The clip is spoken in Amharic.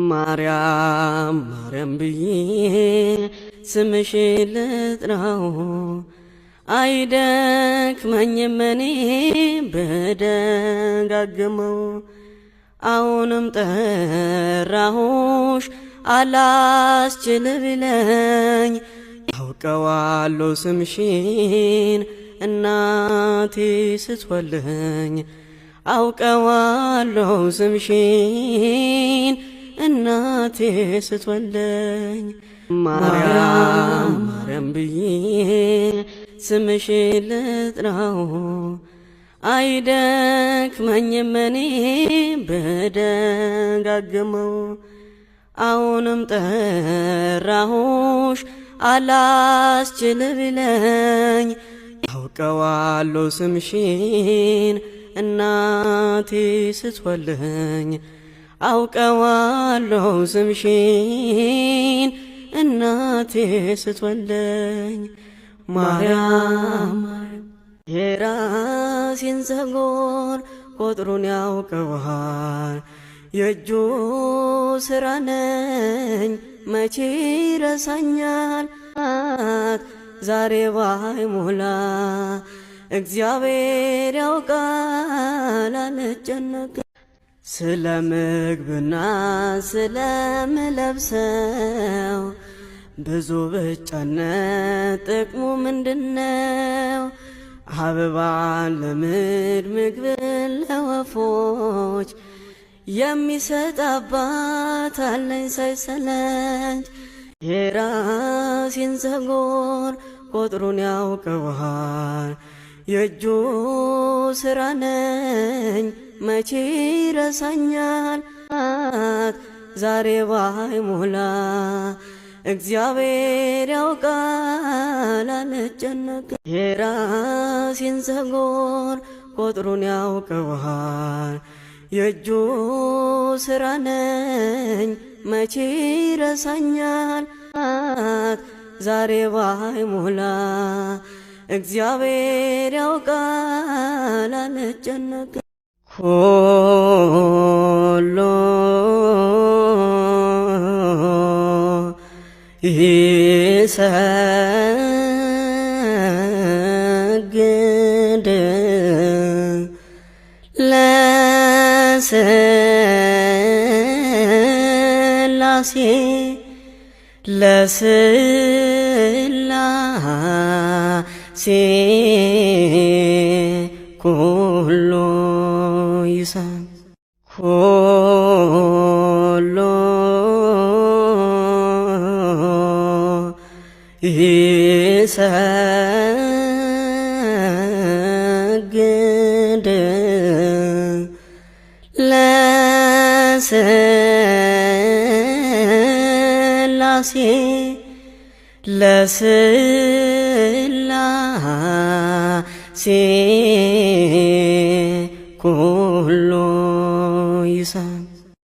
ማርያም ማርያም ብዬ ስምሽን ልጥራው አይደክመኝም እኔ ብደጋግመው። አሁንም ጠራሁሽ አላስችል ቢለኝ አውቀዋለሁ ስምሽን እናቴ ስትወልኝ፣ አውቀዋለሁ ስምሽን እናቴ ስትወልኝ። ማርያም ማርያም ብዬ ስምሽን ልጥራው አይደክመኝም እኔ ብደጋግመው። አሁንም ጠራሁሽ አላስችል ቢለኝ አውቀዋለሁ ስምሽን እናቴ ስትወልኝ፣ አውቀዋለሁ ስምሽን እናቴ ስትወልኝ። ማርያም የራሴን ፀጉር ቁጥሩን ያውቀዋል፣ የእጁ ስራ ነኝ መቼ ይረሳኛል። ዛሬ ባይሞላ እግዚአብሔር ያውቃል አልጨነቅም። ስለ ምግብና ስለምለብሰው ብዙ ብጨነቅ ጥቅሙ ምንድነው? አበባን ለምድር ምግብን ለወፎች የሚሰጥ አባት አለኝ ሳይሰለች። የራሴን ፀጉር ቁጥሩን ያውቀዋል፣ የእጁ ስራ ነኝ መቼ ይረሳኛል። ዛሬ ባይሞላ እግዚአብሔር ያውቃል አልጨነቅም። የራሴን ፀጉር ቁጥሩን ያውቀዋል፣ የእጁ ስራ ነኝ መቼ ይረሳኛል። ዛሬ ባይሞላ እግዚአብሔር ያውቃል አልጨነቅም። ኩሉ ይሰግድ ለስላሴ፣ ለስላሴ ኩሉ ይሰግድ፣ ኩሉ ይሰግድ ለስላሴ፣ ለስላሴ ኩሉ